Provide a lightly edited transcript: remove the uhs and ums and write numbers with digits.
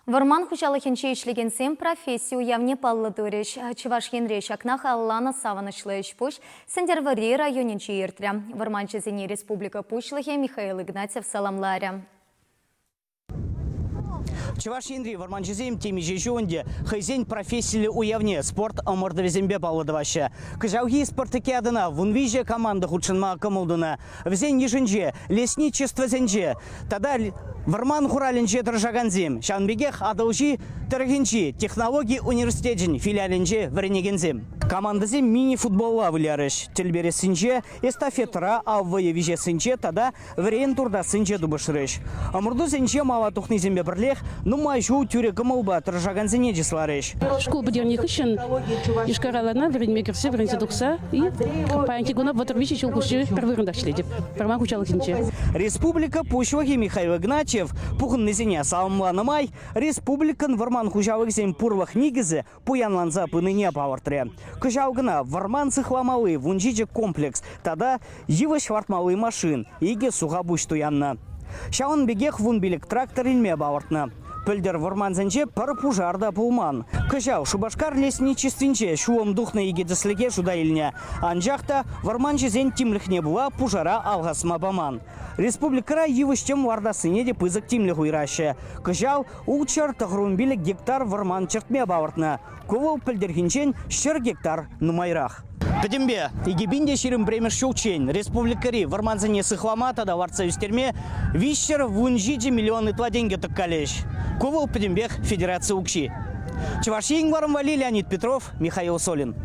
Вӑрман хуҫалӑхӗнче ӗҫлекенсем професси уявне паллӑ турӗҫ. Чӑваш Енре ҫакна халалланӑ савӑнӑҫлӑ ӗҫ-пуҫ Сӗнтӗрвӑрри районӗнче иртрӗ. Вӑрманҫӑсене республика Пуҫлӑхӗ Михаил Игнатьев саламларӗ. Чӑваш Енри вӑрманҫӑсем темиҫе ҫул ӗнтӗ хӑйсен профессиллӗ уявне спорт ӑмӑртӑвӗсемпе паллӑ тӑваҫҫӗ. Кӑҫалхи спартакиадӑна 13 команда хутшӑнма кӑмӑл тунӑ. Вӗсен йышӗнче лесничествӑсенче тата вӑрман хуралӗнче тӑрӑшакансем, ҫавӑн пекех Атӑлҫи тӑрӑхӗнчи технологи университечӗн филиалӗнче вӗренекенсем. Командӑсем мини-футболла вылярӗҫ. Тӗл перессинче, эстафетӑра, ал вӑйӗ виҫессинче тата вӗрен туртассинче тупӑшрӗҫ. Ӑмӑртусенче мала тухнисемпе пӗрлех нумай ҫул тӳрӗ кӑмӑлпа тӑрӑшакансене чысларӗҫ. Шкул пӗтернӗ хыҫҫӑн Йошкар-Олана вӗренме кӗрсе вӗренсе тухса и паянхи куна 33 ҫул хушши пӗр вырӑнтах ӗҫлетӗп, вӑрман хуҫалӑхӗнче. Республика Пуҫлӑхӗ Михаил Игнатьев пухӑннисене саламланӑ май республикӑн вӑрман хуҫалӑхӗсен пурлӑх никӗсӗ пуянланса пынине палӑртрӗ. Кӑҫал кӑна вӑрман сыхламалли 17 комплекс тата йывӑҫ лартмалли машин, икӗ сухапуҫ туяннӑ. Ҫавӑн пекех 15 трактор илме палӑртнӑ. Пӗлтӗр вӑрмансенче пӗр пушар та пулман. Кӑҫал Шупашкар лесничествинче ҫулӑм тухнӑ икӗ тӗслӗхе шута илнӗ. Анчах та вӑрманҫӑсен тимлӗхне пула пушара алхасма паман. Республикӑра йывӑҫ-тӗм лартассине те пысӑк тимлӗх уйӑраҫҫӗ. Кӑҫал ултҫӗр тӑхӑрвунпилӗк гектар вӑрман чӗртме палӑртнӑ. Ку вӑл пӗлтӗрхинчен 100 гектар нумайрах. Пӗтӗмпе 2021 ҫулччен республикӑри вӑрмансене сыхлама тата лартса ӳстерме 317 миллион ытла тенкӗ тӑккалӗҫ. Ку вӑл пӗтӗмпех федераци укҫи. Чӑваш Ен варӑм валли Леонид Петров, Михаил Солин.